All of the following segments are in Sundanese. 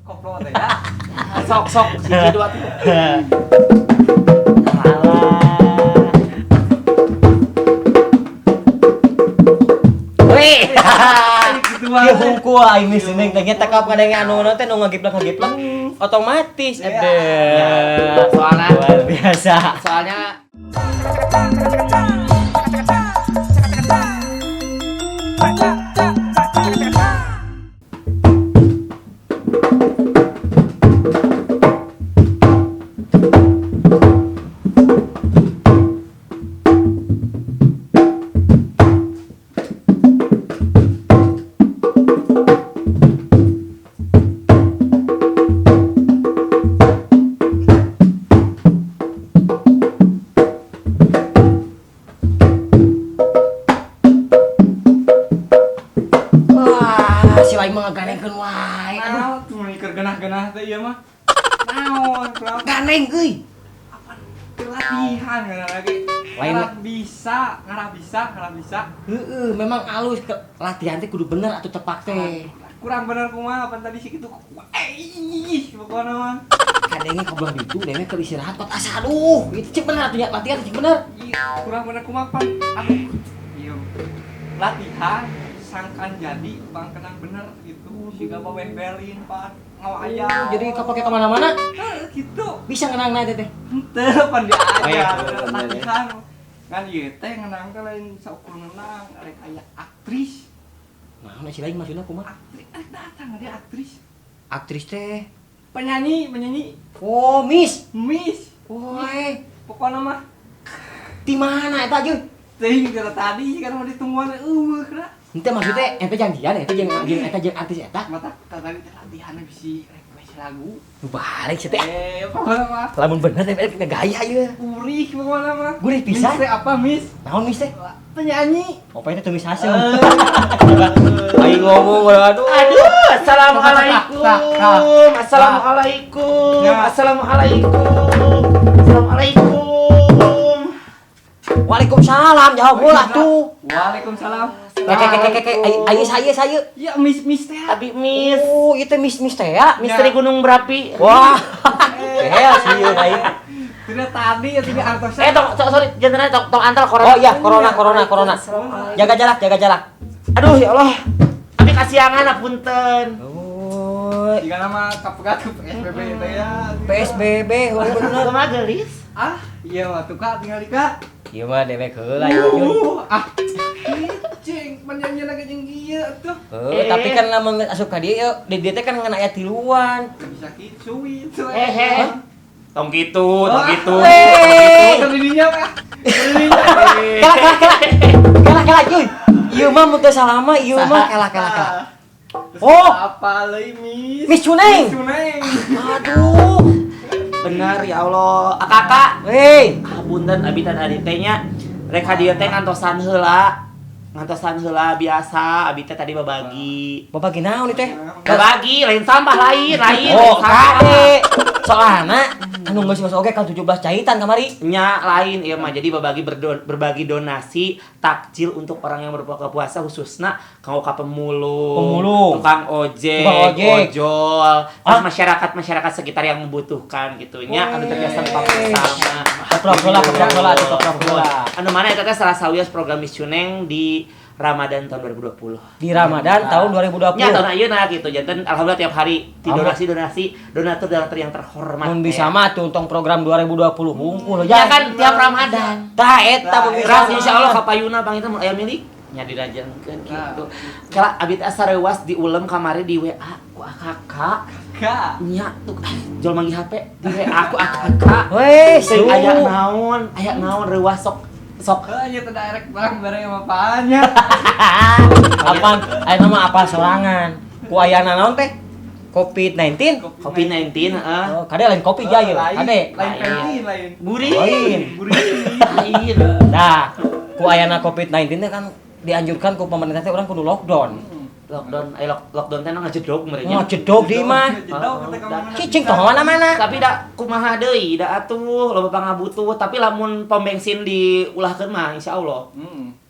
Koplo teh ya. Sok sok hiji dua tilu. Alah. Wih. Gitu mah. Ieu hungkul aing Miss Cuneng teh nya tekap kadang anu teh nu ngagiplak-ngagiplak otomatis Ya. ada. Soalnya Luar biasa. soalnya Wah, si lain mah ngaganengkeun wae. Aduh, Naon tuh mikir genah-genah teh ieu mah. Naon kurang ganeng euy. latihan kan lagi. Lain- Ngarah bisa, ngarah bisa, ngarah bisa. Heeh, memang alus ke latihan teh kudu bener atuh tepak teh. Kurang bener kumaha pan tadi sih kitu. Eh, pokokna mah. Kadenge ka belah ditu dewe keur istirahat kot asa aduh, itu cek bener atuh nya latihan cek bener. Ih, kurang bener kumaha pan. Aduh. Iya. Latihan sangkan jadi bang kenang bener gitu. Siga baweh belin pan ngawaya. Oh, jadi kapake ka mana-mana Heuh, gitu. bisa ngenang teh teh. Henteu pan Oh, iya, diajar bener, bener, latihan. Kan ieu teh ngenang teh lain saukur ngenang rek aya aktris. Nah, si lain maksudna kumaha? Aktris rek datang dia aktris. Aktris teh. Penyanyi, penyanyi Oh, Miss. Miss. Woi, Pokokna mah di mana eta jeung? teuing gara tadi kan mau ditungguan eueuh kena. Henteu maksudnya ente janjian eta jeung jeung eta jeung artis eta. Mata tadi teh latihan bisi request lagu. Nu balik sih teh. Eh, pokokna mah Lamun bener teh eh, gaya ieu. gurih pokokna mah. Gurih Miss pisan. teh apa, Miss? Naon Miss teh? Penyanyi. Apa itu tumis hasil? Aing ngomong aduh. Aduh, assalamualaikum. Assalamualaikum. Ya. Assalamualaikum. Assalamualaikum. Waalaikumsalam, jawab heula tuh. Waalaikumsalam. Kek kek kek kek ayo saya saya. Ya, Miss Miss teh. Abi Miss. Oh, itu Miss Miss teh ya. Misteri Gunung Berapi. Wah. Kayak sih aing. Tidak tadi ya tidak antosan. Eh, tong, sorry, jangan tong, tong antar corona. Oh iya, corona corona corona. Jaga jarak, jaga jarak. Aduh, ya Allah. Abi kasiangan apunten. Oh, Jika nama kapegat ke PSBB itu ya. PSBB, oh bener. Kumaha geulis? Ah, iya mah tuh Kak, tinggal di Kak. Ieu mah dewek heula ieu mah. Ah. Cing, penyanyi lagi jeung ieu tuh. Eh, tapi kan lamun asup ka dieu di dieu teh kan ngan aya tiluan. Bisa kicu itu. Eh, eh. Tong gitu, tong gitu. Weh. Ke didinya mah. Ke didinya. Kela kela kela. Kela kela cuy. Ieu mah mun teu salama ieu mah kela kela kela. Oh. Apa leuy, Miss? Miss Cuneng. Miss Cuneng. Aduh. Bener ya Allah. Ah, kakak. Wey. Ah, punten abi tadi teh nya rek ka dieu teh ngantosan heula. Ngantosan heula biasa, abi teh tadi babagi. Babagi naon ieu teh? Babagi lain sampah lain, lain. Oh, lain sampah. kade. Soalna anu geus geus oge kan 17 caitan kamari. Nya lain ieu mah jadi berbagi berbagi donasi takjil untuk orang yang berbuka puasa khususna kanggo ka pemulung, Pemulung. tukang ojek, Tukang ojek. ojol, Ah. terus masyarakat-masyarakat sekitar yang membutuhkan gitu nya anu terbiasa buka bersama. Keprok heula, keprok heula, atuh keprok heula. Anu mana eta teh salah sawios program Miss Cuneng di Ramadan tahun 2020. Di Ramadan tahun 2020. Nya tahun ayeuna gitu. Janten alhamdulillah tiap hari di donasi-donasi donatur-donatur yang terhormat. Mun bisa mah tuh untung program 2020 hungkul Ya kan tiap Ramadan. Tah eta mun bisa. Ras insyaallah kapayuna bang itu mun aya milik nya dirajangkeun gitu. Kala abi teh asa reuas diulem kamari di WA ku akak Kak. nya tuh jual manggih HP di WA ku akak. Weh, Sing aya naon reuas sok sok Heuh, nya teh direct barang bareng sama apaan nya. Apaan? Aya nama apa sorangan? Ku ayana naon teh? COVID-19. COVID-19 heeh. Oh, kade lain kopi ja ieu. Lain, Kade. lain pentin, lain. Gurih. Lain. Gurih. Lain. Nah, ku ayana COVID-19 teh kan dianjurkan ku pemerintah teh urang kudu lockdown. Lockdown, lockdown teh ngajedog merenya. Ngajedog di mah. Jedog kita kemana? Cicing tong mana-mana. Tapi da kumaha deui, da atuh loba pangabutuh, tapi lamun pom bensin diulahkeun mah insyaallah.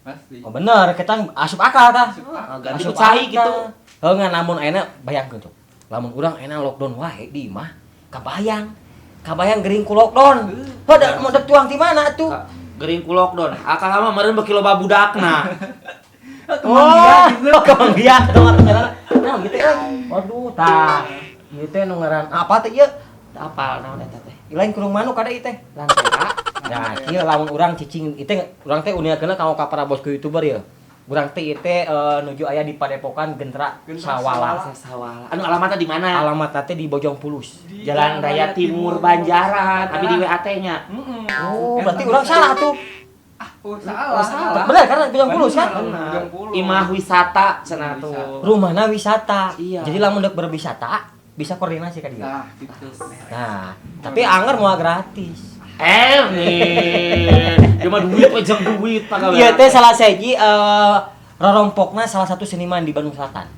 Pasti. Oh bener, kita asup akal tah. Ganti Asup ku cai akal. gitu. Heuh ngan lamun ayeuna bayangkeun tuh. Lamun urang enak lockdown wae di imah, kabayang. Kabayang gering ku lockdown. Pada mau dek tuang di mana tuh? Gering ku lockdown. Akang mah meureun beuki loba budakna. Oh, kemanggian dong atuh ngaranna. Nah, gitu euy. Waduh, tah. Ieu teh nu ngaran apa teh ieu? Teu apal naon eta teh. Lain kurung manuk kada ieu teh. Lantera. Nah, kieu lamun urang cicing ieu teh urang teh uningakeunna ka para bosku YouTuber ieu. Urang teh ieu teh nuju aya di Padepokan Gentra Sawala. Sawala. Anu alamatna di mana? Alamatna teh di Bojong Pulus. Jalan Raya Timur Banjaran. Abi di WAT nya. Heeh. Oh, berarti urang salah tuh. Oh, salah. Oh, salah. Bener karena Bojong Pulus kan? Bener. Imah wisata cenah tuh. Rumahna wisata. Iya. Jadi lamun deuk berwisata bisa koordinasi ka dia. Nah, gitu. Nah, tapi anger moal gratis. Nih. Dia mah duit we jeung duit pagawean. Ieu teh salah sahiji rorompokna salah satu seniman di Bandung Selatan.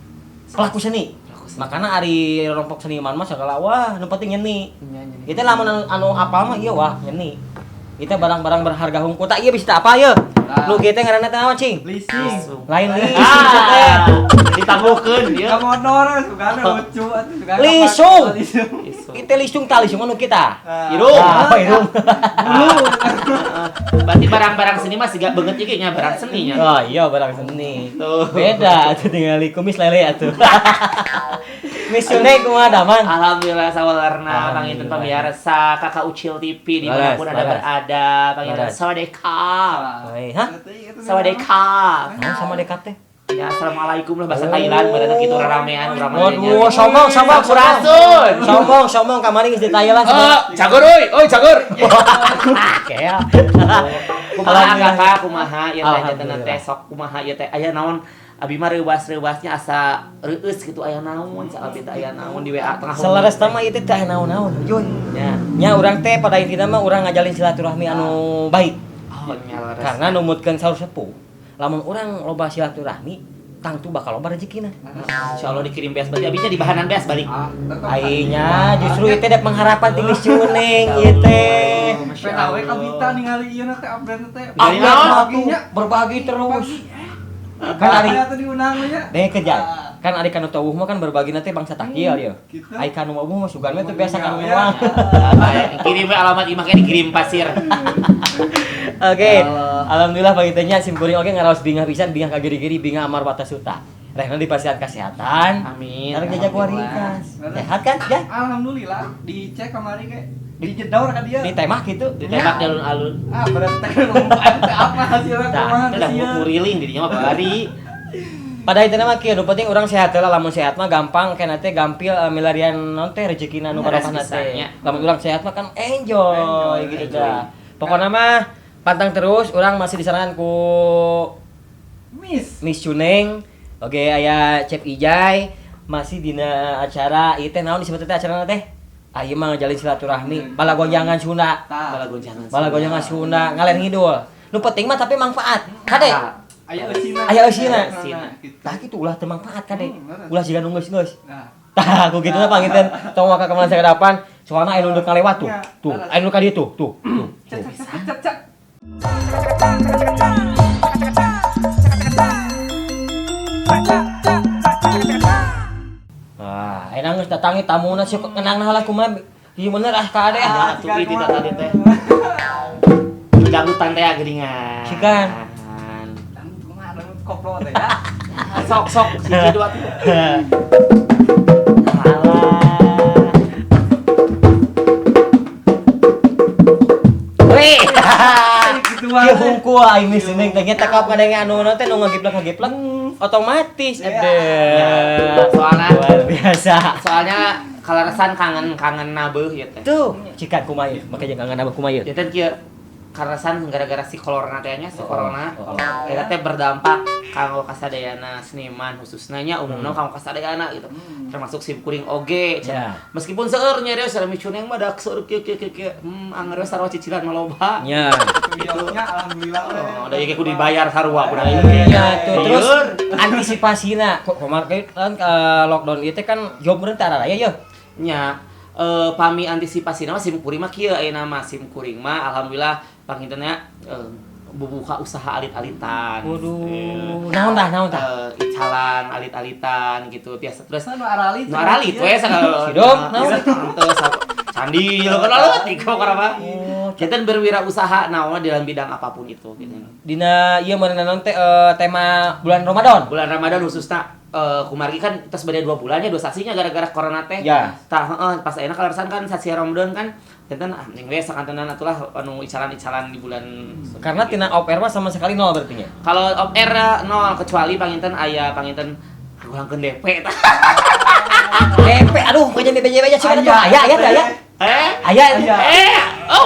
Pelaku seni. Makana ari rorompok seniman mah segala wah nu penting nyeni. Ieu teh lamun anu apal mah ieu wah nyeni. Ieu teh barang-barang berharga hungkul. Tah ieu bisa apa ieu? Nu kieu teh ngaranna teh naon cing? Leasing. Lain leasing teh. Ditangguhkeun ieu. Ka motor sugana lucu atuh sugana. Lisung. Ieu teh lisung tah lisung anu kita. Irung. Ah, irung. Berarti barang-barang seni mah siga beungeut ieu nya barang seni nya. Oh iya barang seni. Tuh. Beda atuh tingali kumis lele atuh. Misune kumaha damang? Alhamdulillah sawalerna panginten pamirsa Kakak Ucil TV dimanapun Anda berada panginten sawadeka. Hah? Sawadeka. Naon sama deka teh? Ya assalamualaikum lah bahasa Thailand badanna kitu raramean urang mah. Waduh, sombong sombong Sampurasun. Sombong sombong kamari geus di Thailand. Cagur euy, euy cagur. Kea. Kumaha kakak kumaha ieu teh jantenna teh sok kumaha ieu teh aya naon abi mah reuwas-reuwasnya asa reueus kitu aya naon sa abi teh aya naon di WA tengah. Saleres mah ieu teh aya naon-naon euy. Nya. Nya urang teh pada intina mah urang ngajalin silaturahmi anu baik. Oh, nya leres. Karena numutkeun saur sepuh, lamun urang loba silaturahmi tangtu bakal loba rezekina. Insyaallah dikirim beas berarti abinya di bahanan beas balik. Ainya justru ieu teh dek pengharapan ti Miss Cuneng ieu teh. Pena we kabita ningali ieu teh update teh. Berbagi terus. Kan ari atuh diundang nya. Deh kerja. Kan ari kanu teueuh mah kan berbagi teh bangsa takil ieu. Ai kanu mah mah sugan we teu biasa kanu uang. Kirim we alamat imah ke dikirim pasir. Oke. Alhamdulillah pagi teh nya sim kuring oge ngaraos bingah pisan, bingah ka giri-giri, bingah amar wata suta. Rehna dipasihan kesehatan. Amin. Arek jajak warikas. Sehat kan, ya? Alhamdulillah dicek kamari ge dijedor ka dia. Ditembak gitu. Ditembak di alun-alun. Ah, berarti teh apa hasilnya kumaha Udah muriling dirinya mah bari. Pada intina mah kieu, nu penting urang sehat heula, lamun sehat mah gampang kena teh gampil milarian naon teh rezekina nu barokahna teh. Lamun urang sehat mah kan enjoy gitu dah. Pokona mah pantang terus urang masih disarankan ku Miss Cuneng. Oke, aya Cep Ijai masih dina acara ieu teh naon disebut teh acarana teh? Ah ieu mah ngajalin silaturahmi, balagonjangan Sunda. Balagonjangan. Balagonjangan Sunda, ngaler ngidul. Nu penting mah tapi manfaat. Kade. Aya eusina. Aya eusina. Tah kitu ulah teu manfaat kade. Ulah siga nu geus-geus. Tah ku kituna panginten tong waka ka mana sakadapan, soalna aya nu deuk ngalewat tuh. Tuh, aya nu ka dieu tuh, tuh. Tuh. Cek cek. Ah, enak geus datangi tamuna sih kenangna heula kumaha. Ieu bener ah ka ade ah. Atuh ieu tadi teh. Dangdutan teh geuningan. Sikan. Dangdut kumaha dangdut koplo teh ya. Sok sok siji dua tilu. Alah. Weh. Kieu hungkul aing Miss Neng teh nya tekap ngadenge anu teh nu ngegiplek-ngegiplek otomatis Ya, soalnya luar biasa. Soalnya kaleresan kangen-kangen nabeuh ieu teh. Tuh, cikan kumaha ieu, make jeung kangen nabeuh kumaha ieu. Ya teh kieu kaleresan gara-gara si corona teh nya, si corona. Eta teh berdampak kanggo kasadayana seniman khususna nya umumna kanggo kasadayana gitu. Termasuk sim kuring oge. Meskipun seueur nya deui sareng Micuneng mah dak seueur kieu kieu kieu. Anger we sarua cicilan mah loba. Nya. Gitu. Alhamdulillah. Oh, da ieu kudu dibayar sarua kudu ieu. Ya tuh terus antisipasina kok kemarin kan lockdown ieu teh kan job meureun teh araya yeuh. Nya pami antisipasina mah sim kuring mah kieu ayeuna mah sim kuring mah alhamdulillah pangintenna buka usaha alit-alitan. Waduh, naon tah? Icalan alit-alitan gitu biasa terus nu aralit. Nu aralit we sagala. Sidom, naon teu candi lo kan leutik kok apa. Janten berwirausaha naon dalam bidang apapun itu gitu. Dina ieu meureun naon teh tema bulan Ramadan. Bulan Ramadan khususna kumargi kan tos beda 2 bulannya 2 sasinya gara-gara corona teh. Ya. Tah heeh pas ayeuna kalersan kan sasi Ramadan kan janten ah ning we sakantenan atulah anu icalan-icalan di bulan karena tina off air mah sama sekali nol berarti nya. Kalau off air nol kecuali panginten aya panginten ngulangkeun DP tah. DP aduh pokoknya BPJB aja sih aya aya aya. Aya. Oh.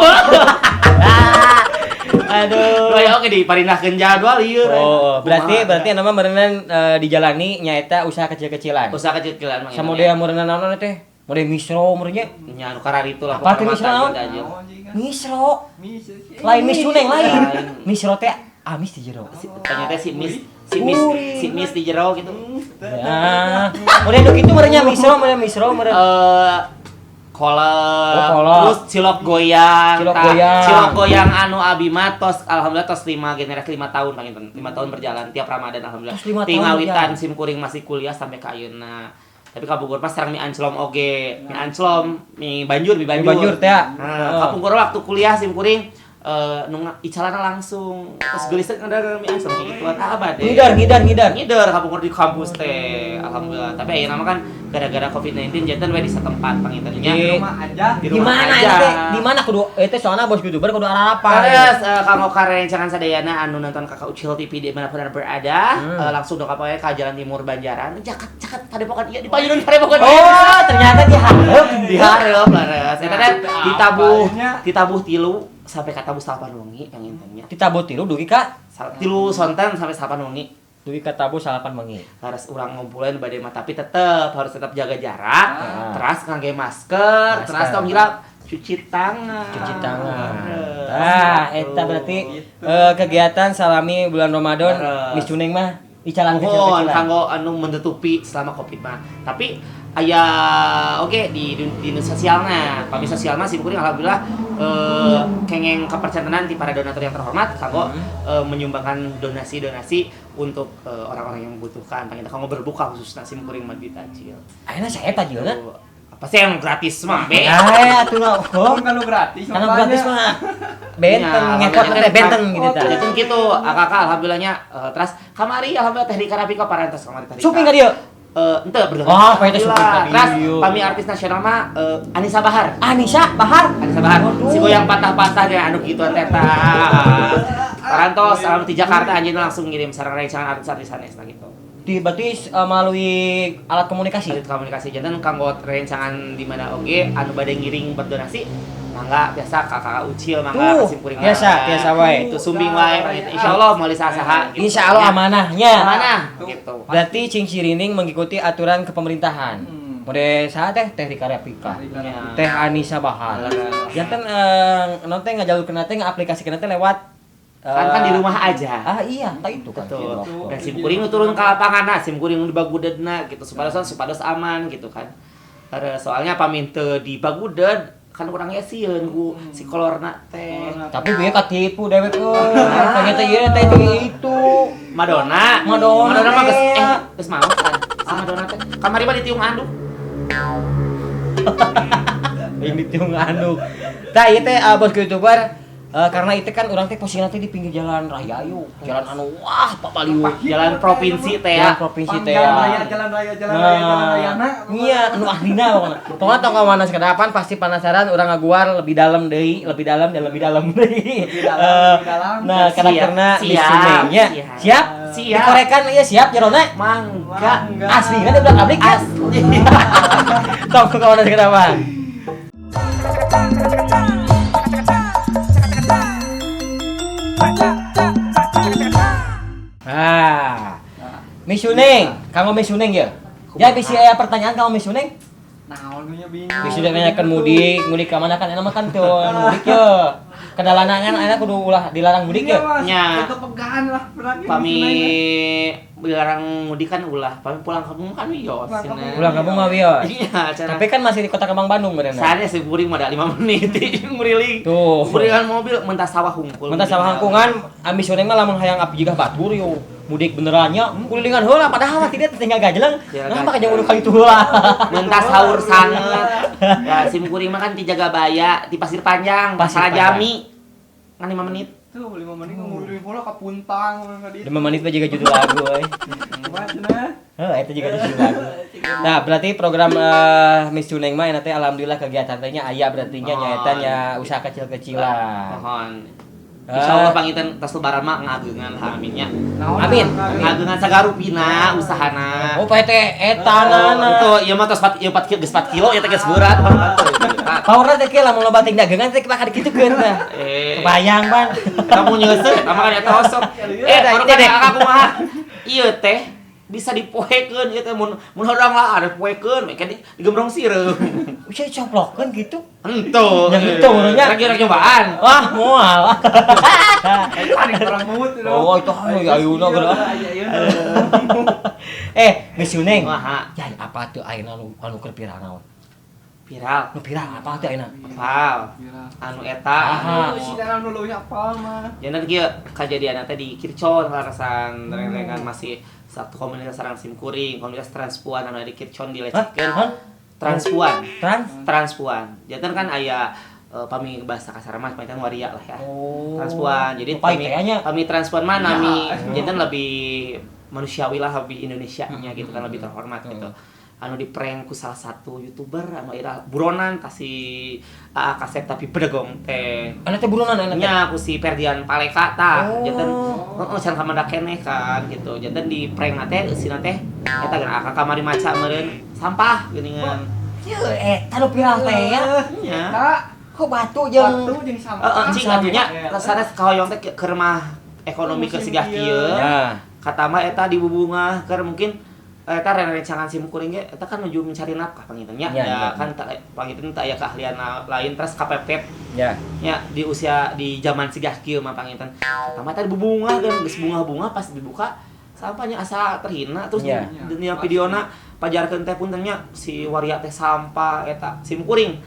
Aduh. Ya oke diparindahkeun jadwal ieu. Oh, berarti nama meureunnan dijalani nyaeta usaha kecil-kecilan. Usaha kecil-kecilan mah. Samodea meureunnan naon teh? Mode misro meureunnya. Nya anu kararitu lah. Apa teh misro naon? Misro. Lain misuneng lain. Misro teh amis di jero. Ternyata si mis di jero gitu. Ya. Mode nu kitu meureunnya misro, meureun misro meureun. Kolak, terus cilok goyang, cilok goyang anu abi mah tos alhamdulillah tos 5 generasi 5 tahun panginten, 5 tahun berjalan tiap Ramadan alhamdulillah. Tingawitan sim kuring masih kuliah sampai ka ayeuna. Tapi ka Bogor mah sareng mie anclom oge, mie anclom, mie banjur teh. Nah, kapungkur waktu kuliah sim kuring nu icalana langsung terus geulis teh ngadagang mie anclom kitu ah bade. Ngider. Ngider kapungkur di kampus teh alhamdulillah. Tapi ayeuna mah kan gara-gara COVID-19 janten we di satempat pangintennya. Di rumah aja. Di mana teh? Di mana kudu eta soalna bos YouTuber kudu ararapan. Terus kanggo karencangan sadayana anu nonton Kakak Ucil TV di manapun anda berada, langsung dongkap we ka Jalan Timur Banjaran. Caket padepokan ieu di payunan padepokan. Oh, ternyata dihareup. Dihareup leres. Eta teh ditabuh 3 sampai ka tabuh 8 wengi pangintennya. Ditabuh 3 dugi ka 3 sonten sampai 8 wengi. Dugi ka tabuh 8 wengi. Harus urang ngumpulan bade mah tapi tetep harus tetap jaga jarak, teras ngangge masker, teras tong hilap cuci tangan. Cuci tangan. Tah, eta berarti kegiatan salami bulan Ramadan Miss Cuneng mah icalan kecil-kecilan. Kanggo anu menutupi selama Covid mah. Tapi aya oke di sosialna, pami sosial mah sim kuring alhamdulillah kengeng kepercantenan ti para donatur yang terhormat kanggo menyumbangkan donasi-donasi untuk orang-orang yang membutuhkan. Panginten kanggo berbuka khususna sim kuring mah di tajil. Ayeuna sae tajilna? Apa sih yang gratis mah be? Atuh mah. Kalau gratis mah. Kalau gratis mah benten ngekot teh benten gitu tah. Itu kitu, akak alhamdulillahnya terus kamari alhamdulillah teh Rika Rafika parantos kamari teh. Suping ka dieu? Ente berdua. Oh, apa itu suping ka dieu? Terus pami artis nasional mah Anissa Bahar. Anissa Bahar? Anissa Bahar. Si goyang patah-patah ge anu kitu teh tah. Parantos anu di Jakarta anjeunna langsung ngirim sareng rencangan artis-artis sanesna gitu. Berarti melalui alat komunikasi. Alat komunikasi janten kanggo rencangan di mana oge anu bade ngiring berdonasi mangga biasa kakak Ucil mangga kasim kuring biasa wae itu sumbing wae insyaallah moal saha gitu. Insyaallah amanahnya amanah gitu. Berarti cing sirining mengikuti aturan kepemerintahan. Mode saha teh Teh Rika Rafika, Teh Anissa Bahar. Janten non teh ngajalurkeun teh ngaplikasikeun teh lewat kan di rumah aja. Ah iya, tak itu kan. Betul. Dan sim kuring turun ke lapangan, nah sim kuring di bagudedna gitu supados aman gitu kan. Soalnya pamin teu di baguded kan urangnya sieun ku si kolorna teh. Tapi gue katipu dewek euy. Ternyata ieu teh itu. Madonna. Madonna mah geus geus maot kan. Si Madonna teh kamari mah ditiung anduk. Ini ditiung anduk. Tah ieu teh bos YouTuber karena itu kan orang teh posisinya teh di pinggir jalan raya yuk, jalan anu wah papaliu, jalan provinsi teh ya, jalan provinsi teh ya, jalan raya, iya, anu ahlina pokoknya. Pokoknya tong kawana sakedapan pasti penasaran urang ngaguar lebih dalam deui, lebih dalam dan lebih dalam deui. Nah, karakterna misunengnya. Siap? Siap. Dikorekan ieu siap jerona? Mangga. Asli kan udah abrik asli. Tong kawana sakedapan. Ah. Misuneng, kanggo Misuneng ya. Ya bisi aya pertanyaan kanggo Misuneng? Naon nya bingung. Bisi nanyakeun mudik, mudik ka mana kan enak mah kan teu mudik ye. Kendalana kan ayeuna kudu ulah dilarang mudik ya. Nya. Kepegahan lah pami dilarang mudik kan ulah, pami pulang kampung kan wios. Pulang kampung mah wios. Iya, tapi kan masih di Kota Kembang Bandung bener. Saatnya si kuring mah ada 5 menit nguriling. Tuh. Ngurilingan mobil mentah sawah hungkul. Mentah sawah hungkungan ambis urang mah lamun hayang api jiga batur yo. Mudik benerannya kulilingan heula padahal mah tidak tinggal gajeleng. Nah, mah kajang kali itu heula. Mentah sahur sanget. Ya sim kuring mah kan ti Jagabaya, ti Pasir Panjang, Pasar Jami. Kan 5 menit. Tuh 5 menit nguriling heula ka Puntang ka ditu. 5 menit mah jiga judul lagu euy. Kumaha cenah? Heuh, eta jiga judul lagu. Nah, berarti program Miss Cuneng mah teh alhamdulillah kegiatan teh nya aya berarti nya nyaeta nya usaha kecil-kecilan. Mohon. Insyaallah panginten tas lebaran mah ngageungan lah aminnya. Amin. Ngageungan sagarupina usahana. Oh, PT etanana. Itu ieu mah tos 4 ieu 4 kilo geus 4 kilo ieu teh geus berat. Powerna teh kieu lamun loba ting dagangan teh bakal dikitukeun tah. Kebayang, Bang. Kamu nyeuseut sama kan eta osok. Baru kan kakak kumaha. Ieu teh bisa dipoekeun ieu teh mun mun hodang lah ada poekeun make digembrong sireum. Bisa dicoplokeun gitu. Henteu. Yang itu urangnya. Lagi nyobaan. Wah, moal. Panik orang muut itu. Oh, itu ayeuna geura. Geus Yuneng. Ya, apa tuh ayeuna anu keur viral naon? Viral. Nu viral apa tuh ayeuna? Apal. Anu eta. Si anu leuwih apal mah. Jangan kieu kajadian teh di Kircon karasan reng-rengan masih satu komunitas sarang sim kuring, komunitas transpuan anu di Kircon dilecehkeun. Transpuan. Transpuan. Janten kan aya pami bahasa kasar mah panginten waria lah ya. Oh. Transpuan. Jadi pami transpuan mah nami janten lebih manusiawi lah, lebih Indonesianya gitu kan, lebih terhormat gitu. Anu diprank ku salah satu YouTuber anu ira buronan kasih AA kasep tapi bedegong teh. Anu teh buronan anu teh. Nya ku si Ferdian Paleka tah. Janten heeh can kamanda keneh kan gitu. Janten di prank na teh eusina teh eta geuna akak kamari maca meureun sampah geuningan. Ieu eta nu viral teh ya. Nya. Kok batu jeung sampah. Heeh, cing atunya sanes kahoyong teh keur mah ekonomi keur sigah kieu. Kata mah eta dibubungah keur mungkin eta rencangan sim kuring ge eta kan menuju mencari nafkah panginten nya. Ya kan panginten teu aya keahlian lain terus kapepet. Ya. Nya di usia di zaman sigah kieu mah panginten. Eta mah tadi bubungah kan geus bunga-bunga pas dibuka sampahnya asa terhina terus di videona pajarkeun teh punten nya si waria teh sampah eta sim kuring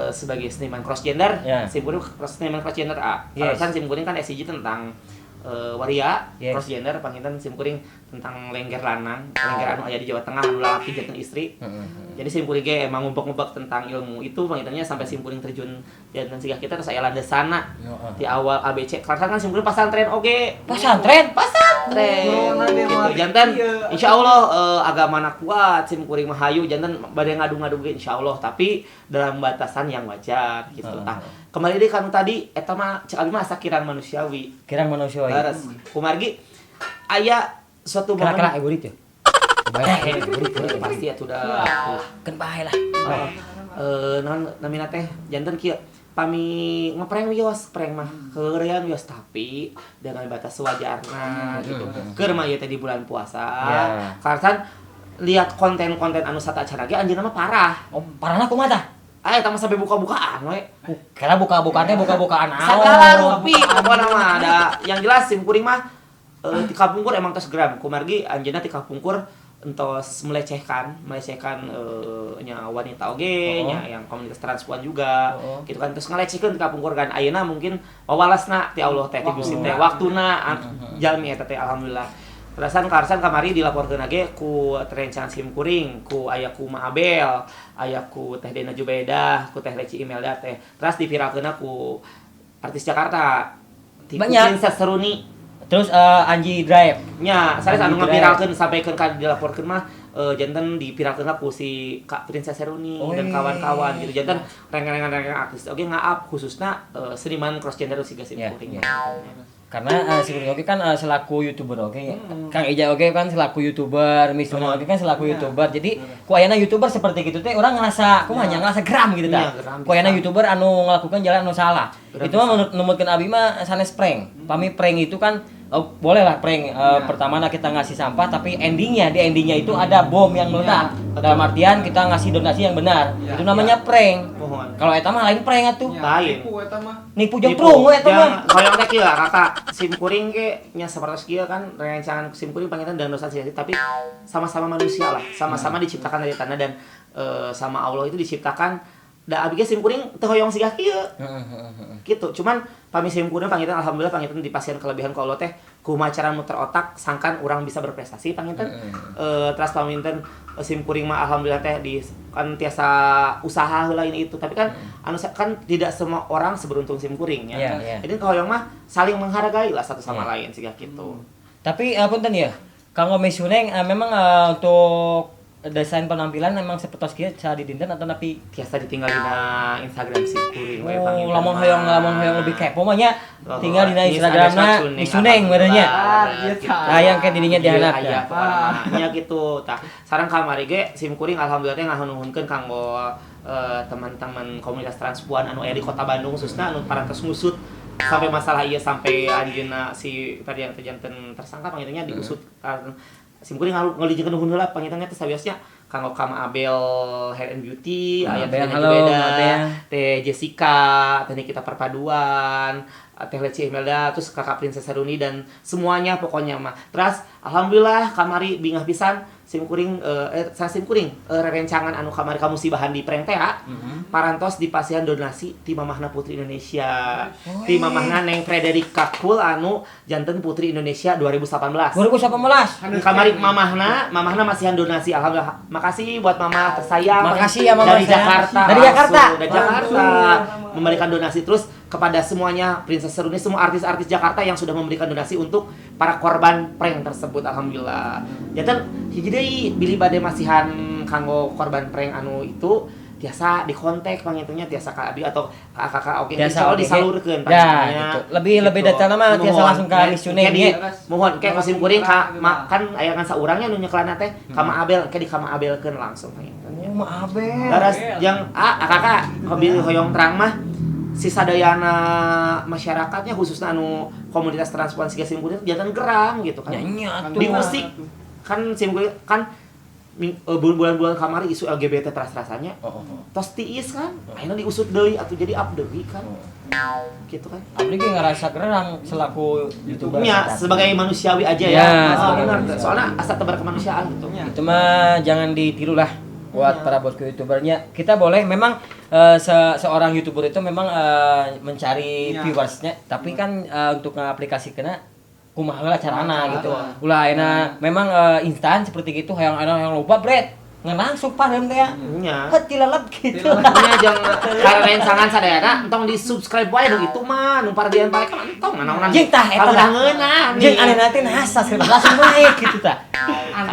sebagai seniman cross gender, sim kuring seniman cross gender A. Alasan sim kuring kan SCG tentang waria, cross gender, panginten sim kuring tentang lengger lanang, lengger anu aya di Jawa Tengah anu lalaki janten istri. Jadi sim kuring ge emang ngumpek-ngumpek tentang ilmu itu pangintennya sampai sim kuring terjun janten sigah kita terus aya landesana di awal ABC. Karena kan sim kuring pasantren oge. Pasantren? Pasantren. Gitu janten insyaallah agamana kuat sim kuring mah hayu janten bade ngadu-ngadu ge insyaallah tapi dalam batasan yang wajar gitu. Tah, kembali deui ka nu tadi eta mah cek abi mah asa kirang manusiawi. Kirang manusiawi. Leres. Kumargi aya suatu momen kira-kira egorit ya. Pasti atuh da. Keun bae lah. Naon namina teh janten kieu pami ngeprank wios, prank mah keurean wios tapi dengan batas wajarna gitu. Keur mah ieu teh di bulan puasa. Karena lihat konten-konten anu sata acara ge anjeunna mah parah. Oh, parahna kumaha tah? Eta mah sampai buka-bukaan we. Kira buka-bukaan teh buka-bukaan naon. Sagala rupi pokona mah ada yang jelas sim kuring mah ti kapungkur emang tos gram. Kumargi anjeunna ti kapungkur entos melecehkan nya wanita oge nya yang komunitas transpuan juga gitu kan terus ngalecehkeun ti kapungkur kan ayeuna mungkin wawalasna ti Allah teh ti Gusti teh waktuna jalmi eta teh alhamdulillah. Perasaan karsan kamari dilaporkeun ge ku rencana sim kuring, ku aya ku Ma Abel, aya ku Teh Dena Jubedah, ku Teh Leci Imelda teh. Terus diviralkeun ku artis Jakarta. Banyak. Princess Seruni. Terus Anji Drive. Nya, sanes anu ngaviralkeun sampaikeun ka dilaporkeun mah janten diviralkeun ku si Kak Princess Seruni dan kawan-kawan gitu. Janten reng-rengan artis oge nga-up khususna seniman cross gender siga sim kuring. Karena si Kuring oge kan selaku YouTuber oge, Kang Ija oge kan selaku YouTuber, Miss Nuna oge kan selaku YouTuber. Jadi ku ayana YouTuber seperti gitu teh orang ngerasa kumaha nya ngerasa geram gitu tah. Ku ayana YouTuber anu ngelakukan jalan anu salah. Itu mah menurut numutkeun abi mah sanes prank. Pami prank itu kan Oh, boleh lah prank. Pertama kita ngasih sampah, tapi endingnya di endingnya itu ada bom yang meledak. Dalam artian kita ngasih donasi yang benar. Itu namanya prank. Kalau eta mah lain prank atuh. Lain. Nipu eta mah. Nipu jeung prung eta mah. Hoyong teh kieu kakak sim kuring ge nya sapertos kieu kan rencangan sim kuring panginten dan dosa sih, tapi sama-sama manusia lah, sama-sama diciptakan dari tanah dan sama Allah itu diciptakan. Da abi ge sim kuring teu hoyong sigah kieu. Gitu. Cuman pami sim kuring panginten alhamdulillah panginten dipasihan kelebihan ku Allah teh kumaha cara muter otak sangkan urang bisa berprestasi panginten. Terus panginten sim kuring mah alhamdulillah teh di kan tiasa usaha heula ini itu. Tapi kan anu kan tidak semua orang seberuntung sim kuring ya. Yeah. Jadi hoyong mah saling menghargai lah satu sama lain sigah kitu. Tapi punten ya, kanggo Miss Suneng memang untuk desain penampilan memang seperti kieu cara di dinten atau napi tiasa ditinggal dina Instagram sim kuring we panginten. Oh, lamun hoyong lebih kepo mah nya tinggal dina Instagramna Miss Suneng meureun nya. Nah, yang kayak didinya dihandap ya. Nya kitu tah. Sareng kamari ge sim kuring alhamdulillah teh nganuhunkeun kanggo teman-teman komunitas transpuan anu aya di Kota Bandung khususna anu parantos ngusut sampai masalah ieu sampai anjeunna si Ferdian teh janten tersangka pangintennya diusut. Sim kuring ngalijengkeun nuhun heula pangintennya teh sawiosnya kanggo Kama Abel Hair and Beauty, aya teh Beda, teh Jessica, teh Nikita Perpaduan, teh Leci Imelda, terus kakak Princess Haruni dan semuanya pokoknya mah. Terus alhamdulillah kamari bingah pisan sim kuring sim kuring rerencangan anu kamari kamusibahan di prank teh parantos dipasihan donasi ti Mamahna Putri Indonesia. Ti Mamahna Neng Frederica Kul anu janten Putri Indonesia 2018. 2018. Kamari mamahna masihan donasi alhamdulillah. Makasih buat mama tersayang. Makasih ya mama dari Jakarta. Dari Jakarta. Dari Jakarta memberikan donasi terus kepada semuanya Princess Seruni, semua artis-artis Jakarta yang sudah memberikan donasi untuk para korban prank tersebut alhamdulillah. Janten hiji deui bilih bade masihan kanggo korban prank anu itu tiasa dikontak pangintennya tiasa ka abi atau ka kakak oke insyaallah disalurkeun ya gitu. Lebih detailna mah tiasa langsung ka Miss Suneng ge. Mohon ke musim kuring ka kan aya kan saurangnya nu nyekelana teh ka Ma Abel ke di ka Ma Abelkeun langsung panginten. Oh, Ma Abel. Laras yang kakak hobi hoyong terang mah si sadayana masyarakatnya khususnya anu komunitas transpuan siga sim kuring jantan gerang gitu kan. Diusik kan sim kuring kan bulan-bulan kamari isu LGBT teras-rasanya. Tos tiis kan, akhirnya diusut deui atau jadi up deui kan. Gitu kan. Abdi ge ngerasa gerang selaku YouTuber. Ya, sebagai manusiawi aja ya. Benar. Soalnya asa tebar kemanusiaan gitu. Itu mah jangan ditiru lah buat para bosku YouTubernya. Kita boleh memang seorang YouTuber itu memang mencari viewersnya, tapi kan untuk ngaplikasikannya kumaha lah carana gitu. Ulah ayeuna memang instan seperti gitu hayang anu yang lupa bret ngan langsung pareum teh ya. Heuh tilalep gitu. Nya jeung karencangan sadayana entong di-subscribe wae nu itu mah nu pardian pae kan entong naonan. Jeung tah eta ngeunah. Jeung anehna teh nah subscribe langsung naik gitu tah.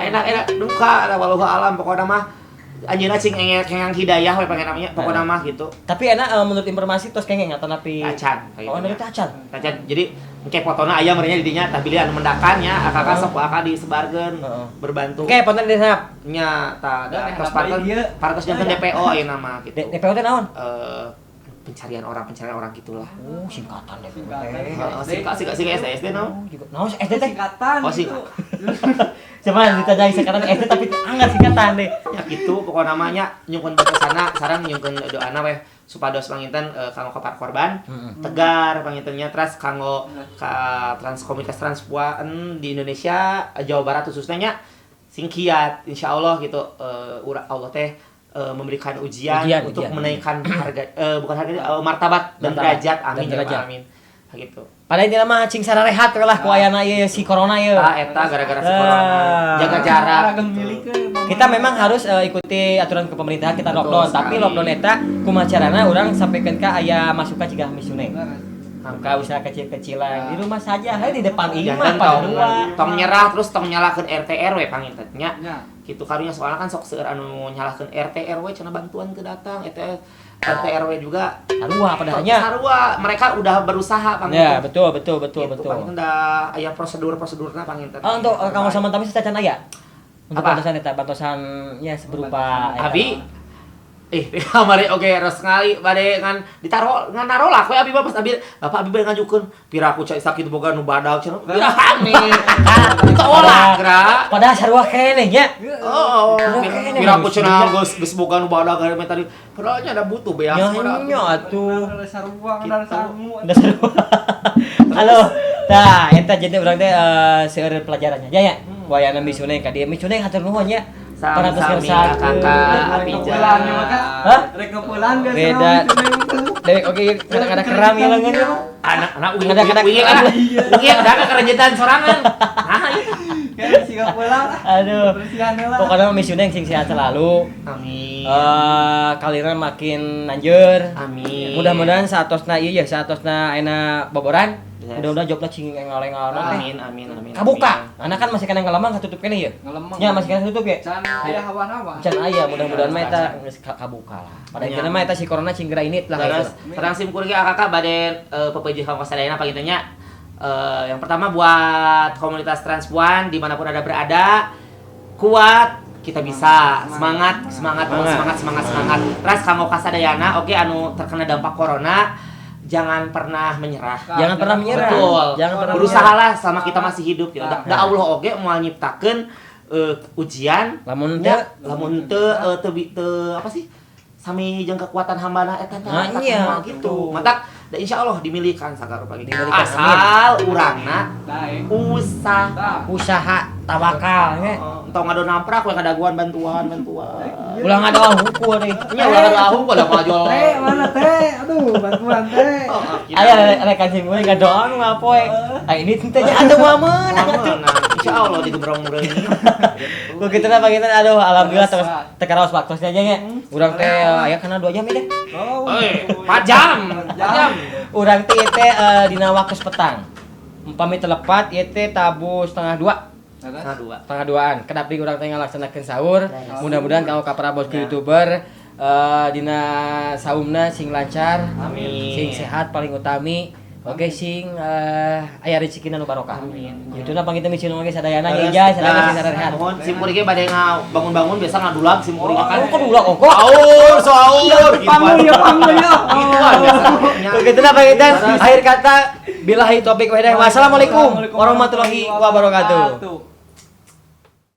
Enak-enak duka wallahu alam pokona mah anjeunna cing engeng hidayah we pangen namanya pokona mah gitu. Tapi enak menurut informasi tos kengeng atau napi acan. Oh, menurut acan. Acan. Jadi engke fotona aya meureunnya di dinya tah bilih anu mendakan nya akak sok ku akak disebarkeun berbantu. Oke, foto di sana. Nya tah tos parantos janten DPO ayeuna mah gitu. DPO teh naon? Pencarian orang gitulah. Oh, singkatan DPO teh. Heeh, singkat SD naon? Naon SD teh? Singkatan. Oh, singkatan. Cuman ditanya singkatan SD tapi anggar singkatan deh. Ya gitu pokokna mah nya nyungkeun batosana sareng nyungkeun doana weh supados panginten kanggo ka para korban tegar pangintennya teras kanggo ka trans komunitas transpuan di Indonesia Jawa Barat khususnya nya sing kiat insyaallah gitu Allah teh memberikan ujian untuk menaikkan harga bukan harga martabat dan derajat amin ya amin gitu. Pada intinya mah cing sararehat lah ku ayana ieu si corona ieu. Tah eta gara-gara si corona. Jaga jarak. Gitu. Kita memang harus ikuti aturan kepemerintahan kita lockdown, tapi lockdown eta kumaha carana urang sampaikan ka aya masukan cigah Miss Suneng. Buka usaha kecil-kecilan di rumah saja, heuh di depan imah dua. Tong nyerah terus tong nyalakeun RT RW panginten nya. Kitu karunya soalnya kan sok seueur anu nyalahkeun RT RW cenah bantuan teu datang RT RW juga sarua padahalnya. Sarua, mereka udah berusaha panginten. Ya, betul. Gitu, panginten da aya prosedur-prosedurna panginten. Oh, untuk kamu sama tami sacan aya? Untuk bantosan eta, bantosannya berupa abi Kamari oge ros ngali bade ngan ditaro ngan narolak we abi mah pas abi bapak abi bade ngajukeun piraku cai sakit boga nu badag cenah. Pirahane. Ditolak geura. Padahal sarua keneh nya. Oh, piraku cenah geus boga nu badag hari tadi. Padahal nya ada butuh beas mah. Nya atuh. Sarua dan sangu. Sarua. Halo. Tah, eta jadi urang teh seueur pelajarannya. Ya ya. Wayana misune ka dieu misune hatur nuhun nya. Sami kakak Apija. Hah? Rek ngepulan geus. Beda. Dewek oke kadang-kadang keram ya leungeun. Anak-anak uing kan. Uing ada kerenjetan sorangan. Nah, ieu. Kan siga pulang. Aduh. Pokoknya misune sing sehat selalu. Amin. Kalirna makin nanjeur. Amin. Mudah-mudahan saatosna ieu ya, saatosna ayeuna boboran. Mudah-mudahan jobna cing engal-engal teh. Amin amin amin. Kabuka. Anak kan masih kena ngelemang katutup keneh ya. Ngelemang. Nya masih kena tutup ya. Can aya hawa-hawa. Can aya, mudah-mudahan mah eta geus kabuka lah. Pada intina mah eta si corona cing geura init lah. Sareng sim kuring kakak bade pepeje ka sadayana panginten nya. Yang pertama buat komunitas transpuan dimanapun ada berada, kuat, kita bisa, semangat, semangat, semangat, semangat, semangat. Terus kanggo kasadayana oke anu terkena dampak corona, jangan pernah menyerah. Jangan pernah menyerah. Betul. Jangan pernah berusahalah selama kita masih hidup gitu. Da Allah oge moal nyiptakeun ujian lamun teu teu apa sih? Sami jeung kekuatan hambana eta teh gitu. Matak da insyaallah dimilikan sagala rupa gitu. Asal urangna usaha tawakal nya. Entong ngado namprak we kadaguan bantuan. Ulah ngadoa hukum deui. Nya ulah ngadoa hukum lah ngajual. Teh mana teh? Aduh, bantuan teh. Aya aya kancing gue ngadoa nu ngapoe. Ah ini teh nya atuh moal meunang atuh. Insyaallah digebrong-gebrong. Ku kitu na panginten aduh alhamdulillah terus teu karaos waktosna nya nya. Urang teh aya kana 2 jam ieu teh. Oh, 4 jam. 4 jam. Urang teh ieu teh dina waktu petang. Umpami telepat ieu teh tabuh 1:30. Setengah duaan. Kedap di urang teh ngalaksanakeun sahur. Mudah-mudahan kanggo ka para bosku YouTuber dina saumna sing lancar, amin. Sing sehat paling utami. Oke sing aya rezekina nu barokah. Amin. Kituna panginten misi nu oge sadayana nya sadayana sing sarehat. Nuhun sim kuring ge bade ngabangun-bangun biasa ngadulag sim kuring kan. Kok dulag ongkoh? Aur, so aur. Panggul ya, panggul ya. Gituan biasa. Kituna panginten akhir kata billahi taufik wa hidayah. Wassalamualaikum warahmatullahi wabarakatuh.